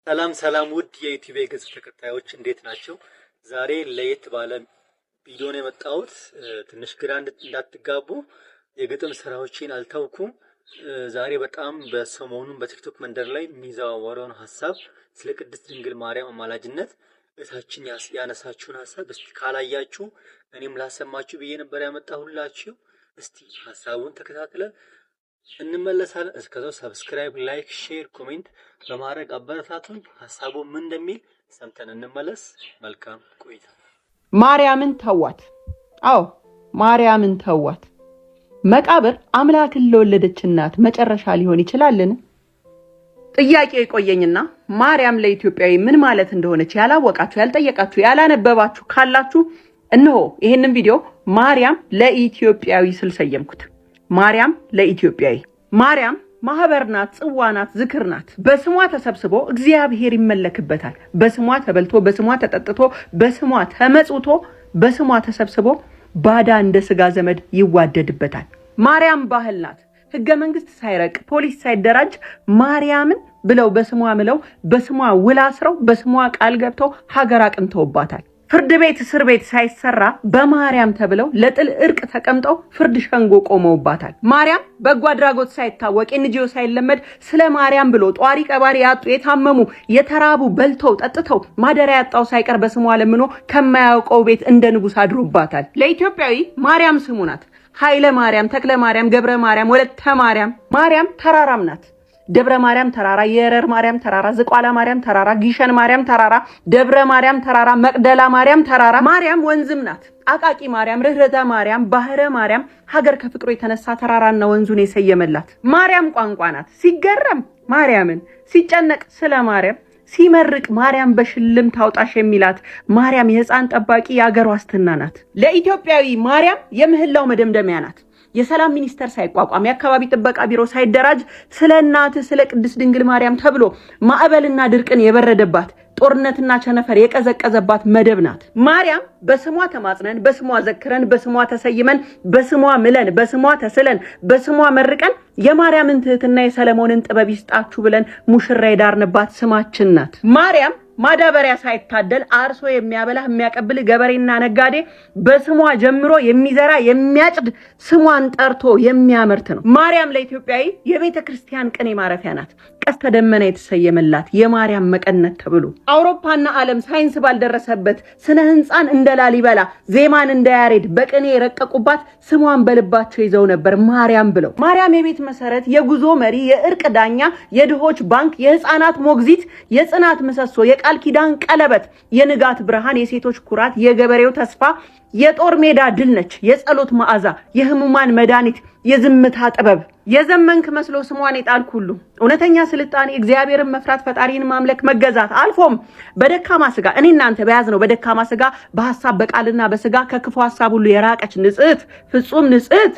ሰላም ሰላም ውድ የዩቲዩብ ገጽ ተከታዮች እንዴት ናቸው? ዛሬ ለየት ባለ ቪዲዮ ነው የመጣሁት። ትንሽ ግራ እንዳትጋቡ የግጥም ስራዎችን አልተውኩም። ዛሬ በጣም በሰሞኑን በቲክቶክ መንደር ላይ የሚዘዋወረውን ሀሳብ ስለ ቅድስት ድንግል ማርያም አማላጅነት እታችን ያነሳችሁን ሀሳብ እስቲ ካላያችሁ እኔም ላሰማችሁ ብዬ ነበር ያመጣሁላችሁ። እስቲ ሀሳቡን ተከታትለን እንመለሳለን። እስከዛው subscribe፣ like፣ share፣ comment በማድረግ አበረታቱን። ሀሳቡ ምን እንደሚል ሰምተን እንመለስ። መልካም ቆይታ። ማርያምን ተዋት። አዎ ማርያምን ተዋት። መቃብር አምላክን ለወለደች እናት መጨረሻ ሊሆን ይችላልን? ጥያቄ የቆየኝና ማርያም ለኢትዮጵያዊ ምን ማለት እንደሆነች ያላወቃችሁ፣ ያልጠየቃችሁ፣ ያላነበባችሁ ካላችሁ እነሆ ይህንን ቪዲዮ ማርያም ለኢትዮጵያዊ ስል ሰየምኩት። ማርያም ለኢትዮጵያዊ። ማርያም ማህበር ናት፣ ጽዋ ናት፣ ዝክር ናት። በስሟ ተሰብስቦ እግዚአብሔር ይመለክበታል። በስሟ ተበልቶ፣ በስሟ ተጠጥቶ፣ በስሟ ተመጽውቶ፣ በስሟ ተሰብስቦ ባዳ እንደ ስጋ ዘመድ ይዋደድበታል። ማርያም ባህል ናት። ህገ መንግስት ሳይረቅ ፖሊስ ሳይደራጅ ማርያምን ብለው በስሟ ምለው በስሟ ውል አስረው በስሟ ቃል ገብተው ሀገር አቅንተውባታል። ፍርድ ቤት እስር ቤት ሳይሰራ በማርያም ተብለው ለጥል እርቅ ተቀምጠው ፍርድ ሸንጎ ቆመውባታል። ማርያም በጎ አድራጎት ሳይታወቅ NGO ሳይለመድ ስለ ማርያም ብሎ ጧሪ ቀባሪ ያጡ የታመሙ የተራቡ በልተው ጠጥተው ማደሪያ ያጣው ሳይቀር በስሟ ለምኖ ከማያውቀው ቤት እንደ ንጉሥ አድሮባታል። ለኢትዮጵያዊ ማርያም ስሙ ናት። ኃይለ ማርያም፣ ተክለ ማርያም፣ ገብረ ማርያም፣ ወለተ ማርያም። ማርያም ተራራም ናት። ደብረ ማርያም ተራራ፣ የረር ማርያም ተራራ፣ ዝቋላ ማርያም ተራራ፣ ጊሸን ማርያም ተራራ፣ ደብረ ማርያም ተራራ፣ መቅደላ ማርያም ተራራ። ማርያም ወንዝም ናት። አቃቂ ማርያም፣ ርኅረተ ማርያም፣ ባህረ ማርያም ሀገር ከፍቅሩ የተነሳ ተራራና ወንዙን የሰየመላት ማርያም ቋንቋ ናት። ሲገረም ማርያምን፣ ሲጨነቅ ስለ ማርያም፣ ሲመርቅ ማርያም በሽልም ታውጣሽ የሚላት ማርያም የሕፃን ጠባቂ የአገር ዋስትና ናት። ለኢትዮጵያዊ ማርያም የምህላው መደምደሚያ ናት። የሰላም ሚኒስቴር ሳይቋቋም የአካባቢ ጥበቃ ቢሮ ሳይደራጅ ስለ እናት ስለ ቅድስት ድንግል ማርያም ተብሎ ማዕበልና ድርቅን የበረደባት ጦርነትና ቸነፈር የቀዘቀዘባት መደብ ናት። ማርያም በስሟ ተማጽነን፣ በስሟ ዘክረን፣ በስሟ ተሰይመን፣ በስሟ ምለን፣ በስሟ ተስለን፣ በስሟ መርቀን የማርያምን ትህትና የሰለሞንን ጥበብ ይስጣችሁ ብለን ሙሽራ የዳርንባት ስማችን ናት። ማርያም ማዳበሪያ ሳይታደል አርሶ የሚያበላህ የሚያቀብል ገበሬና ነጋዴ በስሟ ጀምሮ የሚዘራ የሚያጭድ ስሟን ጠርቶ የሚያመርት ነው። ማርያም ለኢትዮጵያዊ የቤተ ክርስቲያን ቅኔ ማረፊያ ናት። ቀስተ ደመና የተሰየመላት የማርያም መቀነት ተብሎ አውሮፓና ዓለም ሳይንስ ባልደረሰበት ስነ ህንፃን እንደ ላሊበላ ዜማን እንደ ያሬድ በቅኔ የረቀቁባት ስሟን በልባቸው ይዘው ነበር ማርያም ብለው። ማርያም የቤት መሰረት፣ የጉዞ መሪ፣ የእርቅ ዳኛ፣ የድሆች ባንክ፣ የህፃናት ሞግዚት፣ የጽናት ምሰሶ፣ የቃል ኪዳን ቀለበት፣ የንጋት ብርሃን፣ የሴቶች ኩራት፣ የገበሬው ተስፋ፣ የጦር ሜዳ ድል ነች። የጸሎት መዓዛ፣ የህሙማን መድኃኒት፣ የዝምታ ጥበብ። የዘመንክ መስሎ ስሟን የጣልክ ሁሉ እውነተኛ ስልጣኔ እግዚአብሔርን መፍራት፣ ፈጣሪን ማምለክ፣ መገዛት አልፎም በደካማ ስጋ እኔ እናንተ በያዝነው በደካማ ስጋ በሐሳብ በቃልና በስጋ ከክፉ ሐሳብ ሁሉ የራቀች ንጽሕት ፍጹም ንጽሕት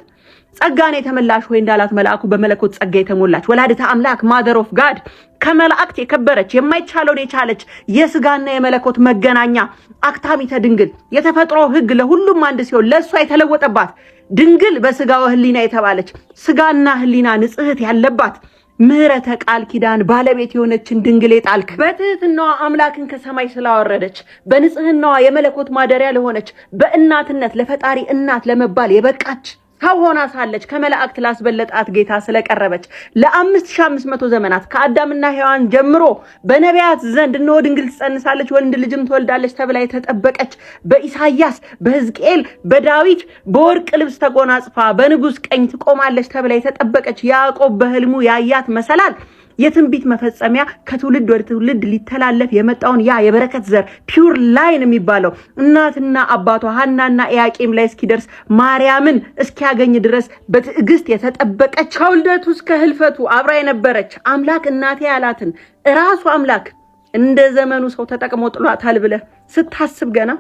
ጸጋን የተመላሽ ወይ እንዳላት መልአኩ በመለኮት ጸጋ የተሞላች ወላዲተ አምላክ mother of God ከመላእክት የከበረች የማይቻለውን የቻለች የስጋና የመለኮት መገናኛ አክታሚተ ድንግል የተፈጥሮ ሕግ ለሁሉም አንድ ሲሆን ለእሷ የተለወጠባት ድንግል በስጋው ሕሊና የተባለች ስጋና ሕሊና ንጽሕት ያለባት ምሕረተ ቃል ኪዳን ባለቤት የሆነችን ድንግል የጣልክ በትህትናዋ አምላክን ከሰማይ ስላወረደች በንጽህናዋ የመለኮት ማደሪያ ለሆነች በእናትነት ለፈጣሪ እናት ለመባል የበቃች ሰው ሆና ሳለች ከመላእክት ላስበለጣት ጌታ ስለቀረበች ለ5500 ዘመናት ከአዳምና ሔዋን ጀምሮ በነቢያት ዘንድ እነሆ ድንግል ትጸንሳለች ወንድ ልጅም ትወልዳለች ተብላ የተጠበቀች በኢሳይያስ በሕዝቅኤል በዳዊት በወርቅ ልብስ ተጎናጽፋ በንጉሥ ቀኝ ትቆማለች ተብላ የተጠበቀች ያዕቆብ በህልሙ ያያት መሰላል የትንቢት መፈጸሚያ ከትውልድ ወደ ትውልድ ሊተላለፍ የመጣውን ያ የበረከት ዘር pure line የሚባለው እናትና አባቷ ሐናና ኢያቄም ላይ እስኪደርስ ማርያምን እስኪያገኝ ድረስ በትዕግስት የተጠበቀች ከውልደቱ እስከ ህልፈቱ አብራ የነበረች አምላክ እናቴ ያላትን እራሱ አምላክ እንደ ዘመኑ ሰው ተጠቅሞ ጥሏታል ብለህ ስታስብ ገና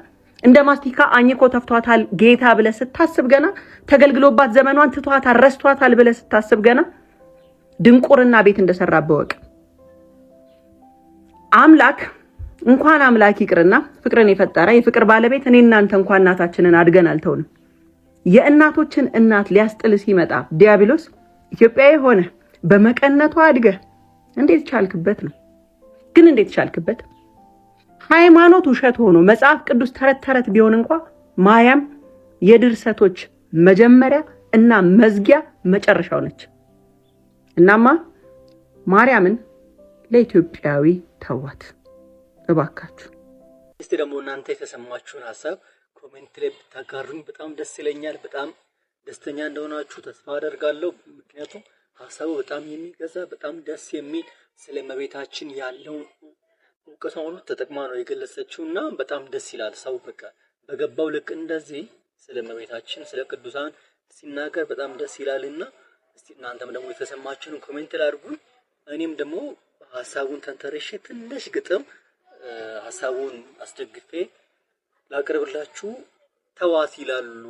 እንደ ማስቲካ አኝኮ ተፍቷታል ጌታ ብለህ ስታስብ ገና ተገልግሎባት ዘመኗን ትቷታል ረስቷታል ብለህ ስታስብ ገና ድንቁርና ቤት እንደሰራ በወቅ አምላክ እንኳን አምላክ ይቅርና ፍቅርን የፈጠረ የፍቅር ባለቤት እኔ እናንተ እንኳን እናታችንን አድገን አልተውንም። የእናቶችን እናት ሊያስጥል ሲመጣ ዲያብሎስ ኢትዮጵያዊ ሆነ በመቀነቷ አድገ እንዴት ቻልክበት ነው። ግን እንዴት ቻልክበት? ሃይማኖት ውሸት ሆኖ መጽሐፍ ቅዱስ ተረት ተረት ቢሆን እንኳ ማርያም የድርሰቶች መጀመሪያ እና መዝጊያ መጨረሻው ነች። እናማ ማርያምን ለኢትዮጵያዊ ተዋት እባካችሁ። እስቲ ደግሞ እናንተ የተሰማችሁን ሀሳብ comment ላይ ብታጋሩኝ በጣም ደስ ይለኛል። በጣም ደስተኛ እንደሆናችሁ ተስፋ አደርጋለሁ። ምክንያቱም ሀሳቡ በጣም የሚገዛ፣ በጣም ደስ የሚል፣ ስለ እመቤታችን ያለውን እውቀቷን ሁሉ ተጠቅማ ነው የገለጸችው እና በጣም ደስ ይላል። ሰው በቃ በገባው ልክ እንደዚህ ስለ እመቤታችን፣ ስለ ቅዱሳን ሲናገር በጣም ደስ ይላልና እስቲ እናንተም ደግሞ የተሰማችሁን comment ላይ አድርጉኝ። እኔም ደግሞ ሀሳቡን ተንተርሼ ትንሽ ግጥም ሀሳቡን አስደግፌ ላቅርብላችሁ። ተዋት ይላሉ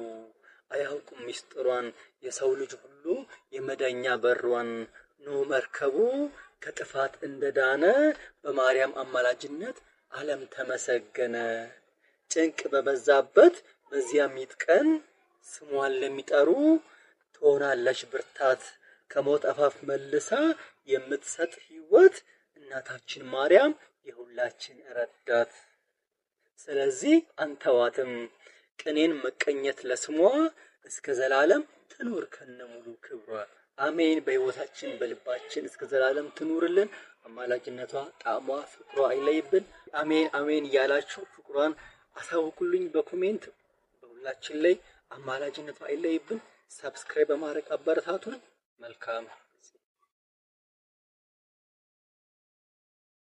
አያውቁም ሚስጥሯን፣ የሰው ልጅ ሁሉ የመዳኛ በሯን። ኖህ መርከቡ ከጥፋት እንደዳነ በማርያም አማላጅነት ዓለም ተመሰገነ። ጭንቅ በበዛበት በዚያ ምጥ ቀን ስሟን ለሚጠሩ ትሆናለች ብርታት። ከሞት አፋፍ መልሳ የምትሰጥ ሕይወት እናታችን ማርያም የሁላችን ረዳት። ስለዚህ አንተዋትም ቅኔን መቀኘት ለስሟ፣ እስከ ዘላለም ትኑር ከነሙሉ ክብሯ። አሜን። በሕይወታችን በልባችን እስከ ዘላለም ትኑርልን። አማላጅነቷ፣ ጣዕሟ፣ ፍቅሯ አይለይብን። አሜን አሜን እያላችሁ ፍቅሯን አሳውቁልኝ በ comment። በሁላችን ላይ አማላጅነቷ አይለይብን። Subscribe በማድረግ አበረታቱን። መልካም